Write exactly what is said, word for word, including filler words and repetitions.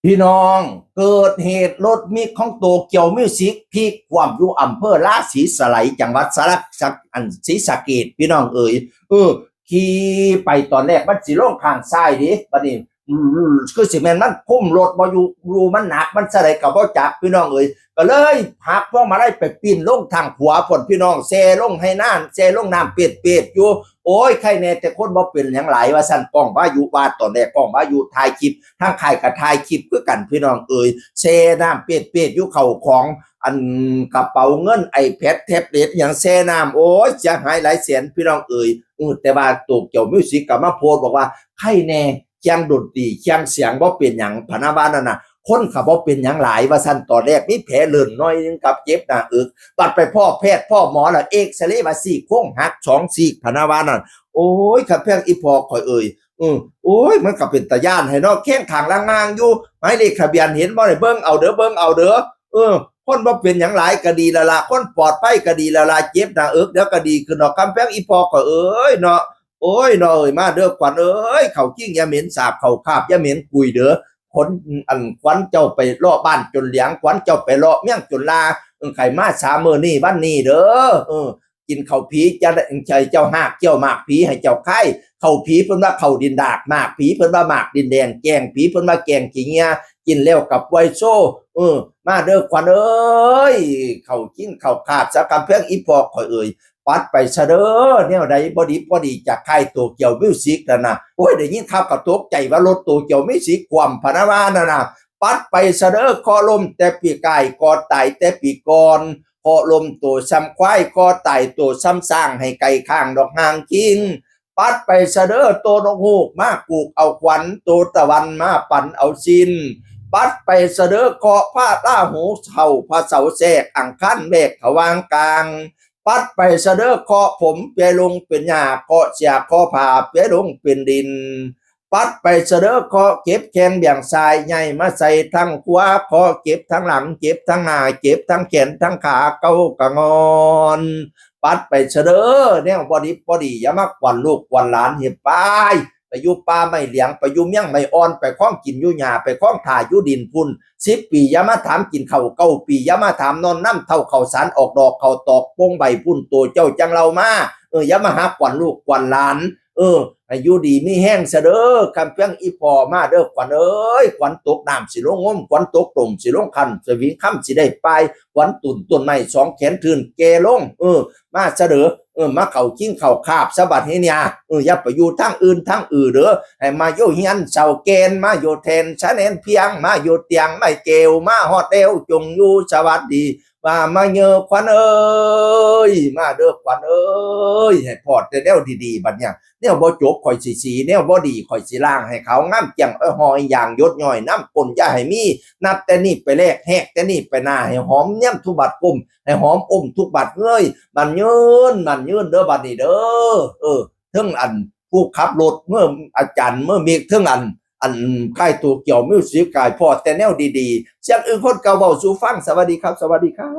พี่น้อง เกิดเหตุรถมิกของโตเกียวมิวสิกพลิกคว่ำอยู่อำเภอราศีสไลย จังหวัดสระสักอันศรีสะเกษ พี่น้องเอ๋ย เออ ขี่ไปตอนแรกมันสิลงข้างซ้ายเด้ บัดนี้ อืม คือสิแม่นมันคุมรถบ่อยู่ อยู่มันหนัก มันสะไดก็บ่จัก พี่น้องเอ๋ย ก็เลยหักพวงมาลัยไปปิ้นลงทางขวาพ่น พี่น้อง แซ่ลงไฮ่นา แซ่ลงน้ำเปดๆอยู่ โอ้ย ใครแน่แต่คนบ่เป็นหยังหลาย ว่าซั่น ก้องวายุว่า ตอนแรกก้องวายุถ่ายคลิป ทางค่ายก็ถ่ายคลิปคือกัน พี่น้องเอ๋ย แซ่น้ำเปดๆอยู่ เข้าของ อันกระเป๋าเงิน ไอแพด แท็บเล็ต หยังแซ่น้ำ โอ้ย เสียหายหลายแสน พี่น้องเอ๋ย เออ แต่ว่าโตเกียวมิวสิกก็มาโพสต์บอกว่า ใครแน่ เครื่องดนตรี เครื่องเสียงบ่เป็นหยัง พะนะว่านั่นน่ะ คนก็บ่เป็นหยังหลาย ว่าซั่น ตอนแรกมีแผลเลิ่นหน่อยนึงกับเจ็บหน้าอก บัดไปพ้อแพทย์พ้อหมอแล้ว เอกซเรย์ว่าซี่โครงหักสองซีก พะนะว่านั่น โอ้ย คันแพงอีพ่อข่อยเอ๋ย เออ โอ้ย มันก็เป็นตาย้านให้เนาะ แข้งข้างละงางอยู่ หมายเลขทะเบียนเห็นบ่ ได้เบิ่งเอาเด้อ เบิ่งเอาเด้อ เออ คนบ่เป็นหยังหลายก็ดีแล้วล่ะ คนปลอดภัยก็ดีแล้วล่ะ เจ็บหน้าอกเดี๋ยวก็ดีขึ้นดอก คันแพงอีพ่อข่อยเอ๋ยเนาะ โอ้ยเนาะเอ้ย มาเด้อขวัญเอ้ย เข้าคิงอย่าเหม็นสาบ เข้าคาบอย่าเหม็นกุยเด้อ ขน อันขวัญเจ้าไปเลาะบ้านจนเหลียง ขวัญเจ้าไปเลาะเมืองจนลา เออ ใครมาสามมื้อนี้วันนี้เด้อ เออ กินข้าวผีจะได้ใช้เจ้าหากเจ้าหมากผีให้เจ้าไข่ ข้าวผีเพิ่นว่าข้าวดินดาก หมากผีเพิ่นว่าหมากดินแดง แกงผีเพิ่นว่าแกงขี้เงีย กินแล้วกับไวโซ เออ มาเด้อขวัญเอ้ย เข้าคิงเข้าคาบ สาคำแพงอีพ่อข่อยเอ๋ย ปัดไปซะเด้อ แนวใดบ่ดีบ่ดีจากค่ายโตเกียวมิวสิกนั่นน่ะ โอ้ย ได้ยินข่าวก็ตกใจว่ารถโตเกียวมิวสิกคว่ำ พะนะว่านั่นน่ะ ปัดไปซะเด้อ เคราะห์ล้มแต่ปีกาย เคราะห์ตายแต่ปีก่อน เคราะห์ล้มโตซ้ำควาย เคราะห์ตายโตซ้ำช้าง ให้ไก่ข้างดอกหางคิง ปัดไปซะเด้อ โตนกฮูกมากูกเอาขวัญ โตตะวันมาปันเอาสิ้น ปัดไปซะเด้อ เคราะห์พระราหูเฒ่า พระเสาแทรก อังคารแวกเขาวางกลาง ปัดไปซะเด้อ เคราะห์ผมเปียลงเป็นหญ้า เคราะห์เสีย เคราะห์ผ้าเปียลงเป็นดิน ปัดไปซะเด้อ เคราะห์เก็บแข้งเบี่ยงซ้าย ใหญ่มาใส่ทั้งขวา เคราะห์เก็บทั้งหลัง เจ็บทั้งหน้า เจ็บทั้งแขนทั้งขา เก่ากะงอน ปัดไปซะเด้อ แนวบ่ดีบ่ดี อย่ามากวนลูกกวนหลานเฮ็ดไป ไปอยู่ป่าไม้เหลียง ไปอยู่เมืองไม้อ่อน ไปคล้องกินอยู่หญ้า ไปคล้องถ่าอยู่ดินพุ้น สิบปีอย่ามาถามกินข้าว เก้าปีอย่ามาถามนอนนำ เฒ่าข้าวสารออกดอก ข้าวตอกโป่งใบพุ้น โตเจ้าจั่งเล่ามา เออ อย่ามาหากวนลูกกวนหลาน เออ ให้อยู่ดีมีแฮงซะเด้อ คำเพียงอีพ่อมาเด้อขวัญเอ้ย ขวัญตกน้ำสิลงงม ขวัญตกต้มสิลงคัน สวิงคำสิได้ไป ขวัญตุ่นต้นไม้สองแขนทื่นแก่ลง เออ มาซะเด้อ เออ มาเข้าคิงเข้าคาบซะบัดนี้เนี่ย เออ อย่าไปอยู่ทางอื่นทางอื่นเด้อ ให้มาอยู่เฮียนเสาแกน มาอยู่แทนชะแนนเพียง มาอยู่เตียงไม้แก้ว มาฮอดแล้วจงอยู่สวัสดี ว่ามาเยอขวัญเอ้ย มาเด้อขวัญเอ้ย ให้พอดแต่แนวดีๆ บัดเนี่ย แนวบ่จบข่อยสิสี แนวบ่ดีข่อยสิล้าง ให้ขาวงามแจ่ง เอ้ย หอยอย่างหยดย้อยน้ำก้นอย่าให้มี นับแต่นี้ไปแลก แฮกแต่นี้ไปหน้า ให้หอมเนียมทุกบัดก้ม ให้หอมอมทุกบัดเงย มันยืน มันยืนเด้อบัดนี้เด้อ เออ เทิงอันผู้ขับรถ เมื่ออาจารย์ เมื่อเมก เทิงอัน อันค่ายโตเกียวมิวสิก กายพอดแต่แนวดีๆ เสียงอื่นคนเก่าเว้าสู่ฟัง สวัสดีครับ สวัสดีครับ